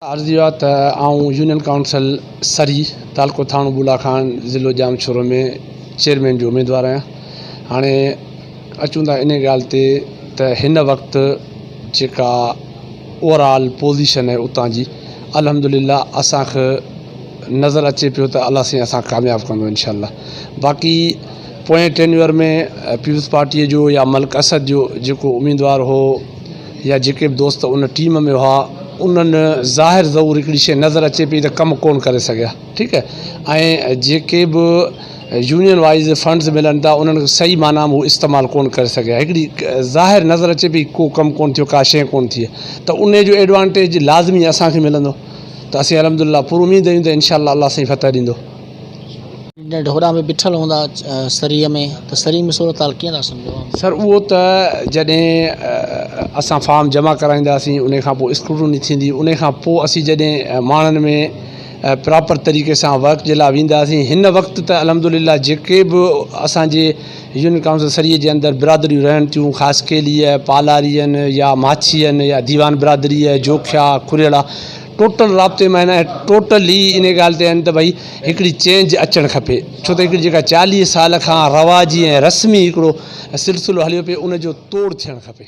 عرض اهو آهي ته آئون يونين ڪائونسل سري تعلقو ٿاڻو بولا خان ضلعو ڄامشورو ۾ چيئرمين جو اميدوار آهيان هاڻي اچون ٿا ان ڳالهه تي ته هن وقت جيڪا اوور آل پوزيشن آهي اتان جي الحمدلله اسانکي نظر اچي پيو ته الله سائين اسانکي ڪامياب ڪندو انشاء الله باقي پوئين ٽينيور ۾ پيپلز پارٽيء جو يا ملڪ اسد جو جيڪو اميدوار هو يا جيڪي به دوست ان ٽيم ۾ هئا انهن ظاهر ظهور هڪڙي شيء نظر اچي پئي ته ڪم ڪونه ڪري سگهيا ٺيڪ آهي ۽ جيڪي به يونين وائيز فنڊز ملن ٿا انهن کي صحيح معنيٰ ۾ هو استعمال ڪونه ڪري سگهيا هڪڙي ظاهر نظر اچي پئي ڪو ڪم ڪونه ٿيو ڪا شيء ڪونه ٿي ته ان جو ايڊوانٽيج لازمي اسان کي ملندو ته اسين الحمد لله پر اميد آهيون ته انشاء الله الله سائين فتح ڏيندو. ڍورا ۾ بيٺل هوندا سريء ۾ ته سري ۾ صورتحال ڪيئن ٿا سمجهو؟ سر اهو ته جڏهن اسان فارم جمع ڪرائينداسين ان کان پوء اسڪروٽني ٿيندي ان کان پوء اسين جڏهن ماڻهن ۾ پراپر طريقي سان ورڪ جي لاء وينداسين هن وقت ته الحمد لله جيڪي به اسانجي يونين ڪائونسل سريء جي اندر برادريون رهن ٿيون خاصخيلي پالاري آهن يا ماڇي آهن يا ديوان برادري جوکيا کريڙا ٽوٽل رابطي ۾ آهن ۽ ٽوٽل ئي ان ڳالهه تي آهن ته ڀئي هڪڙي چينج اچڻ کپي ڇو ته هڪڙي جيڪا 40 سال کان رواجي ۽ رسمي هڪڙو سلسلو هليو پئي ان جو توڙ ٿيڻ کپي.